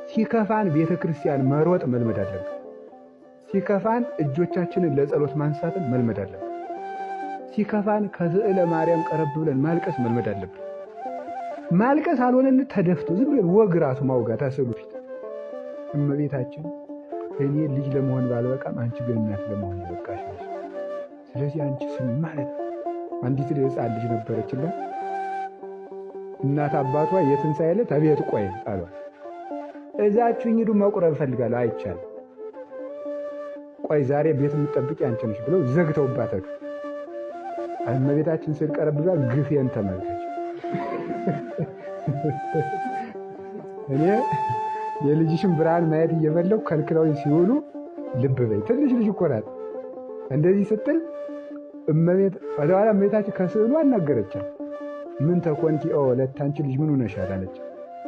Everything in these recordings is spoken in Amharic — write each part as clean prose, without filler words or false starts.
ሲከፋን ቤተ ክርስቲያን መሮጥ መልመድ አለብን። ሲከፋን እጆቻችንን ለጸሎት ማንሳትን መልመድ አለብን። ሲከፋን ከስዕለ ማርያም ቀረብ ብለን ማልቀስ መልመድ አለብን። ማልቀስ አልሆነን ተደፍቶ ዝም ብለን ወግ ራሱ ማውጋት አስሉ ፊት እመቤታችን እኔ ልጅ ለመሆን ባልበቃም አንቺ ግን እናት ለመሆን የበቃሽ ነሽ። ስለዚህ አንቺ ስም ማለት አንዲት ሕፃን ልጅ ነበረችና እናት አባቷ የትንሣኤ ዕለት አቤት ቆይ አሏት። እዛችሁ ሂዱ መቁረብ እፈልጋለሁ። አይቻልም። ቆይ ዛሬ ቤት የምትጠብቂ አንቺ ነሽ ብለው ዘግተውባት ሄዱ። እመቤታችን ስዕል ቀረብ ብላ ግፌን ተመልከች። እኔ የልጅሽን ብርሃን ማየት እየፈለኩ ከልክለውኝ ሲውሉ ልብ በይ። ትንሽ ልጅ እኮ ናት። እንደዚህ ስትል እመቤት ወደኋላ እመቤታችን ከስዕሉ አናገረቻት። ምን ተኮንኪ ኦ ለታንቺ ልጅ ምን ሆነሻል አለች።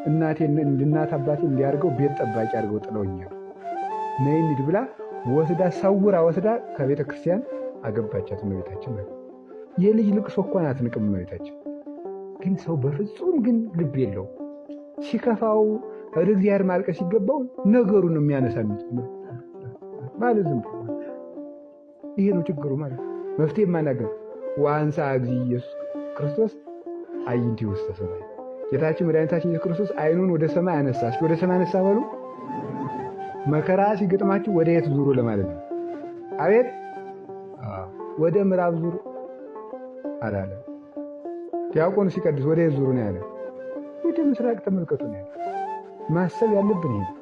እናቴ እናት አባቴ እንዲያርገው ቤት ጠባቂ አድርገው ጥለውኛል። ነይ እንሂድ ብላ ወስዳ ሰውራ ወስዳ ከቤተ ክርስቲያን አገባቻት እመቤታችን ማለት የልጅ ልቅሶ እንኳን አትንቅም እመቤታችን። ግን ሰው በፍጹም ግን ልብ የለው። ሲከፋው ወደ እግዚአብሔር ማልቀስ ሲገባው ነገሩን ነው የሚያነሳ ማለት ዝም ይሄ ነው ችግሩ ማለት መፍትሄ የማናገር ወአንሥአ እግዚእ ኢየሱስ ክርስቶስ አዕይንቲሁ ውስተ ሰማይ ጌታችን መድኃኒታችን ኢየሱስ ክርስቶስ ዓይኑን ወደ ሰማይ አነሳ። እስኪ ወደ ሰማይ አነሳ በሉ። መከራ ሲገጥማችሁ ወደ የት ዙሩ ለማለት ነው። አቤት ወደ ምዕራብ ዙሩ አላለም። ዲያቆኑ ሲቀድስ ወደ የት ዙሩ ነው ያለ? ወደ ምስራቅ ተመልከቱ ነው ያለ። ማሰብ ያለብን ይሄ ነው።